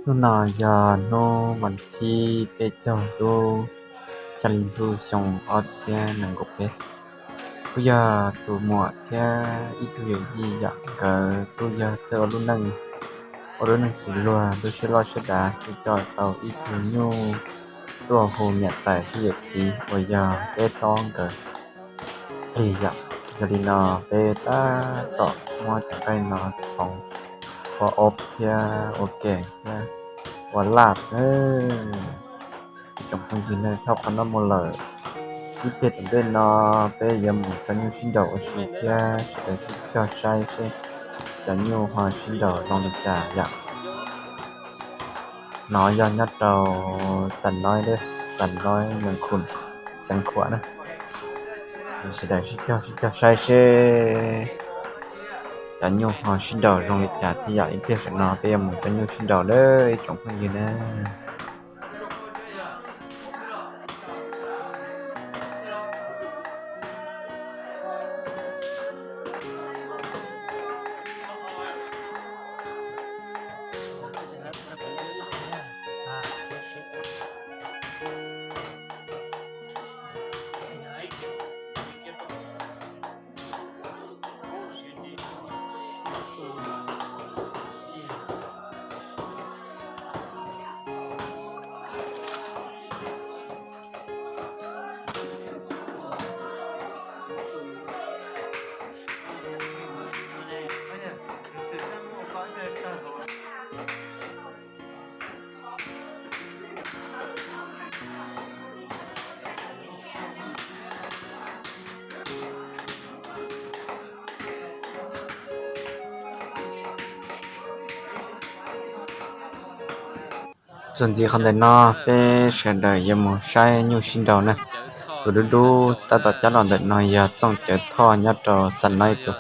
Hnub no yog hnub vas thib peb caug lub xya hli ntuj xyoo ob txhiab nees nkaum peb. Kuj yog tus muam thiab ib tug yawm yij yom, nkawd kuj yog txawj ua lub neej, ua lub neej xws luag, lub siab loj siab dav, kuj coj tau ib tug nyuj tuaj hu niam tais thiab yawm txiv uas yog peb hlob nkawd plig yom. Yog li no peb tab tom muab cov nqaij no txhoov ua ob thiab ua ke thiab ua laj na. Tsoom phooj ywg na, thauj qhov no mus lawm, ib pliag tom ntej no peb yuav mus tso nyuj sib nraus ua si thiab sawv daws sib cog saib seb cov nyuj ho sib nraus zoo li cas yom. No yog nyob rau Xam Noib, Xam Noib Mees Khun, xeev Khuam na. Sawv daws sib cog sib cog saib seb cov nyuj ho sib nraus zoo li cas thiab yom. Ib pliag saum no peb yuav mus cov nyuj sib nraus na ib tsoom phooj ywg na. Txuas ntxiv qhov ntawm no peb sawv daws yuav mus saib nyuj sib nraus na. Tus dub dub tab tom cab los ntawm no yog Txooj Cawv Thoj nyob rau Xam Noib tus.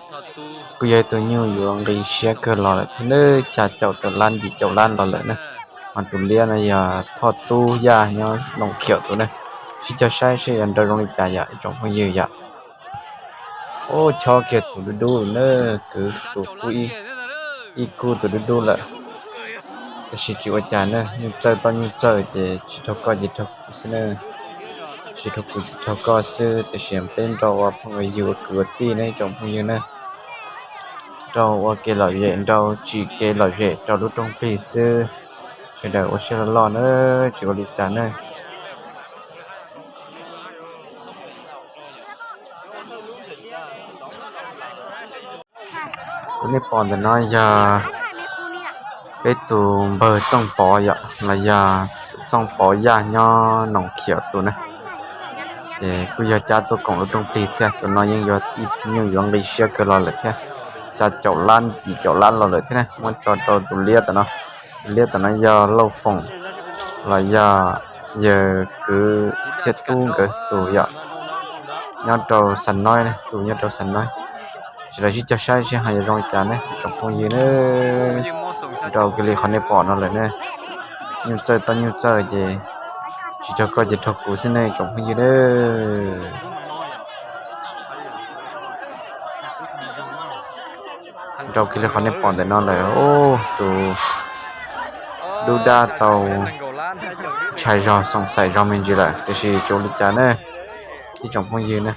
Kuj yog ib tug nyuj yuav nqi siab kawg los lawm thiab na, xya caum tawm lab yim caum lab los lawm na. Ho tus liab no yog Thoj Tub Yaj nyob Noom Khiam tus na. Sib cog saib seb yuav nraus zoo li cas yom ib tsoom phooj ywg yom. Ub, chob kiag tus dub dub lawm na, kwv tus kub, ib kub tus dub dub lawm. Tab sis tsis ua cas na, nyuj txawj toj nyuj txawj ces tsis raug koj ces raug kuv xwb na. Tsis raug kuv ces raug koj xwb, tiam sis peb nrau ua phooj ua ywg ua kwv ua tij ne ib tsoom phooj ywg na. Nrau ua kev lom zem, nrau tsim kev lom zem rau lub rooj plig xwb. Sawv daws ua siab loj loj na, tsis ua li cas na. Tus nej pom ntawm no yog peb tus npawg Txooj Pov yom, los yog Txooj Pov Yaj nyob Noom Khiam tus na. Ces kuj yog cab tuaj koom lub rooj plig thiab, tus no yeej yog ib tug nyuj yuav nqi siab kawg los lawm thiab, xya caum lab yim caum lab los lawm thiab na. Muab tso rau tus liab tom no, tus liab tom no yog Lauj Foom los yog yawg kwv Txhiaj Tub nkawd tus yom, nyob rau Xam Noib, tus nyob rau Xam Noib. Sawv daws sib cog saib seb ho yuav zoo li cas ne tsoom phooj ywg na. Nrau kiag li qhov nej pom no lawm na. Nyuj txawj toj nyuj txawj ces tsis raug koj ces raug kuv xwb ne tsoom phooj ywg na. Nrau kiag li qhov nej pom ntawm no lawm, tus dub dab tau ntshai zog xoom xaim zog me ntsis lawm, tiam sis tsis ua li cas na ib tsoom phooj ywg na.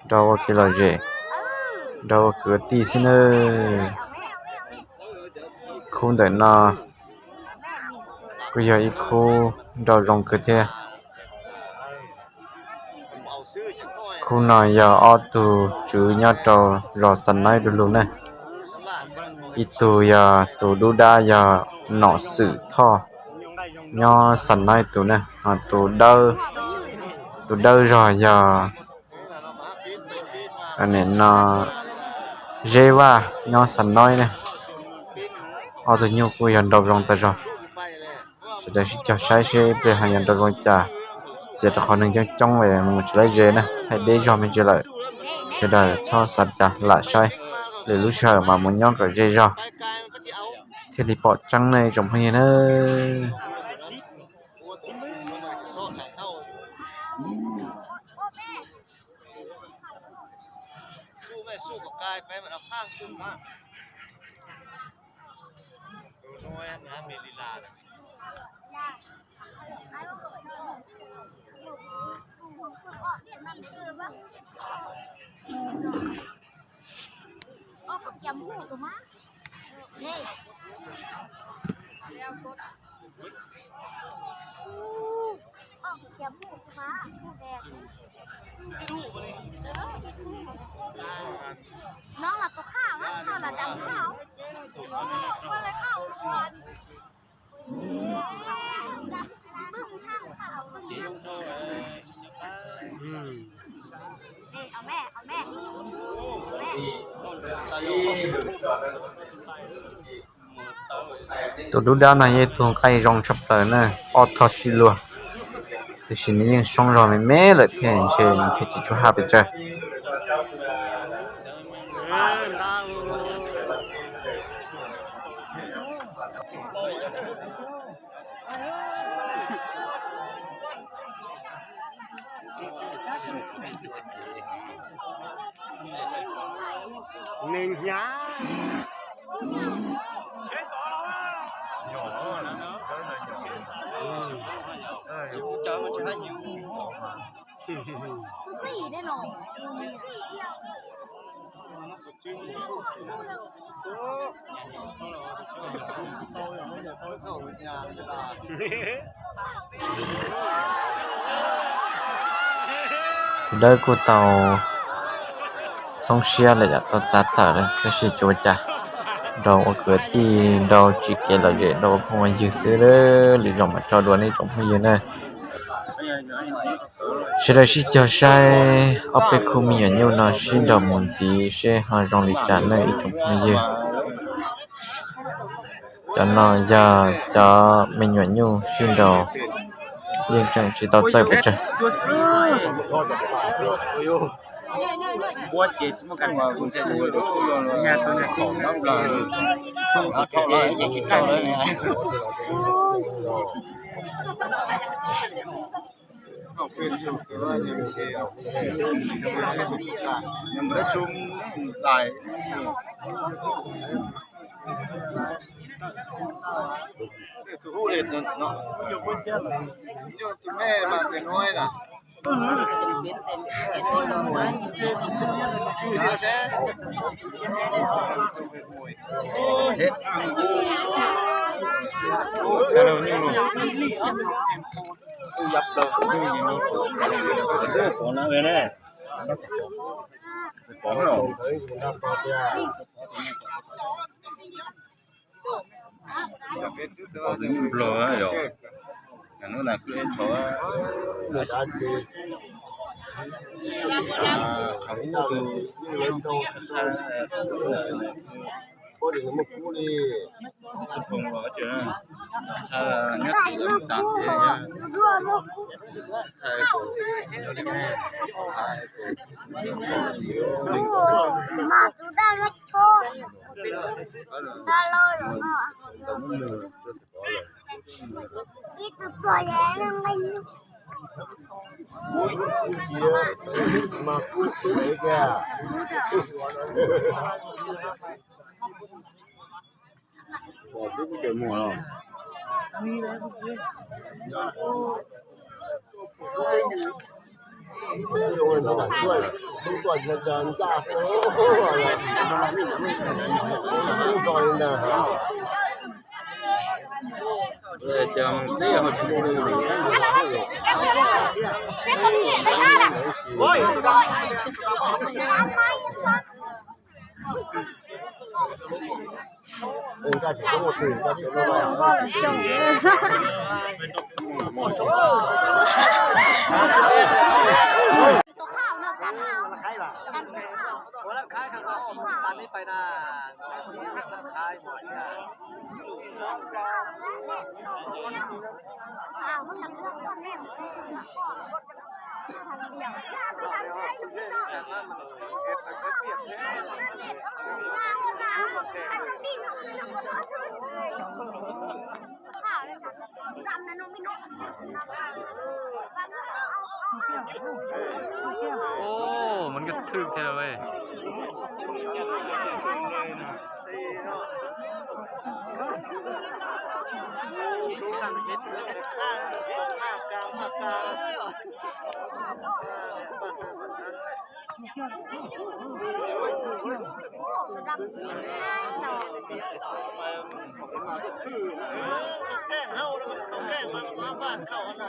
Nrau ua kev lom zem, nrau ua kwv ua tij xwb na. Khub ntawm no kuj yog ib khub nrau zoo kawg thiab. Khub no yog ob tug tswv nyob rau zos Xam Noib du lug na. Ib tug yog tus dub dab yog Nom Xwm Thoj nyob Xam Noib tus na, ho tus dawb, tus dawb zog yog no Zeb Vaj nyob Xam Noib na. Ob tug nyuj kuj yog nrau zoo tag zog. Sawv daws sib cog saib seb ib pliag ho yuav nrau zoo cas. Xiam rau qhov neeg coob coob mus tsis laib ze na, thaij deb zog me ntsis lawm. Sawv daws txhob xav cas, lam saib lwm lub sij hawm mas mus nyob kom ze zog thiaj li pom tseeb ne tsoom phooj ywg na. Nov los tus khaj, khaj los dam khaj. Tus dub dab no yog ib tug nqaij zoo tshaj plaws na, ob tog sib luag, tiam sis nws yeej soob zog me me lawm thiab, ntshe nws thiaj tsis tshua haj pes tsawg. Neeg hnyav. Tus dawb kuj tau xoob siab lawm, yam tau txav tawm lawm, tab sis tsis ua cas, rau ua kwv tij, rau tsim kev lom zem, rau ua phooj ua ywg xwb, lwm zaus mam tso dua nej tsoom phooj ywg na. Sawv daws sib cog saib ob peb khub me nyuam nyuj no sib nraus mus ntxiv seb ho zoo li cas na ib tsoom phooj ywg. Cov no yog cov me nyuam nyuj sib nraus, yeej tseem tsis tau txawj pes tsawg. Nplog yog, hnub na kuj ib txhov qhov ub tus nyob tim tas Ub, mas nkag thwj thiab lawm. Xav ib tug sab, paj kas paj kas. Keej hauv no, keej mas paj kas no.